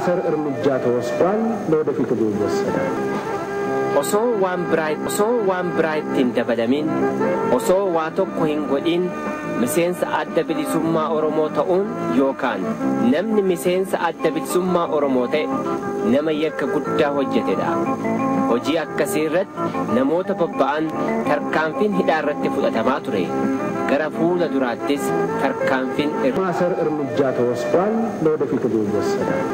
የማሰር እርምጃ ተወስዷል፣ ለወደፊትም ይወሰዳል። Osoo waan biraa itti hin dabalamin, osoo waa tokko hin godhin miseensa Adda Bilisummaa Oromoo ta'uun yookaan namni miseensa Adda Bilisummaa Oromoo ta'e nama yakka guddaa hojjetedha. Hojii akkasii irratti namoota bobba'an tarkaanfiin hidhaa irratti fudhatamaa ture. Gara fuula duraattis tarkaanfiin የማሰር እርምጃ ተወስዷል፣ ለወደፊትም ይወሰዳል።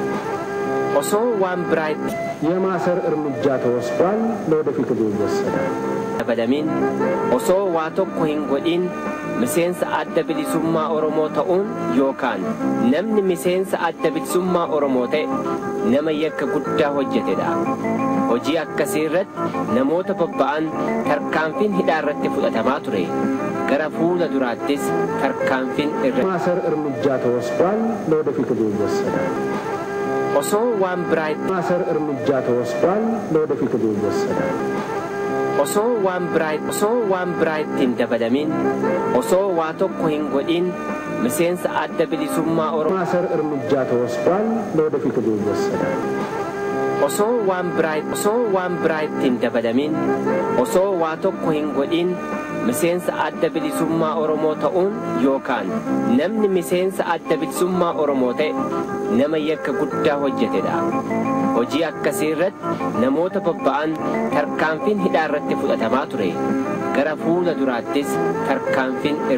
Osoo waan biraa itti የማሰር እርምጃ ተወስዷል፣ ለወደፊትም ይወሰዳል። dabalamin, osoo waa tokko hin godhin miseensa Adda Bilisummaa Oromoo ta'uun yookaan namni miseensa Adda Bilisummaa Oromoo ta'e nama yakka guddaa hojjetedha. Hojii akkasii irratti namoota bobba'an tarkaanfiin hidhaa irratti fudhatamaa ture. Gara fuula duraattis tarkaanfiin irra የማሰር እርምጃ ተወስዷል፣ ለወደፊትም ይወሰዳል። Osoo waan biraa የማሰር እርምጃ ተወስዷል፣ ለወደፊትም ይወሰዳል። Osoo waan biraa itti hin dabalamin, osoo waa tokko hin godhin miseensa Adda Bilisummaa Oromoo የማሰር እርምጃ ተወስዷል፣ ለወደፊትም ይወሰዳል። Osoo waan biraa itti hin dabalamin, osoo waa tokko hin godhin miseensa Adda Bilisummaa Oromoo ta'uun yookaan namni miseensa Adda Bilisummaa Oromoo ta'e nama yakka guddaa hojjetedha. Hojii akkasii irratti namoota bobba'an tarkaanfiin hidhaa irratti fudhatamaa ture. Gara fuula duraattis tarkaanfiin irra